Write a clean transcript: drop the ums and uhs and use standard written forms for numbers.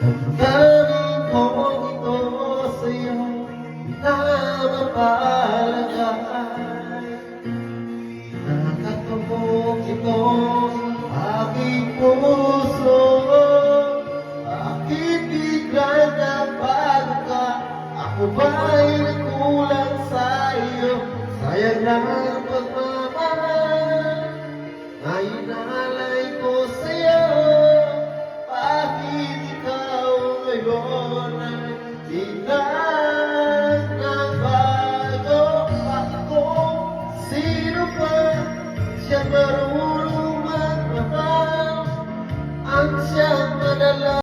Damdamin kong ito sa'yo na mapalagay. Nakatupok ito aking puso. Bakit biglang nagbago ka? Ako ba'y nagkulang sa iyo? Sayang lang.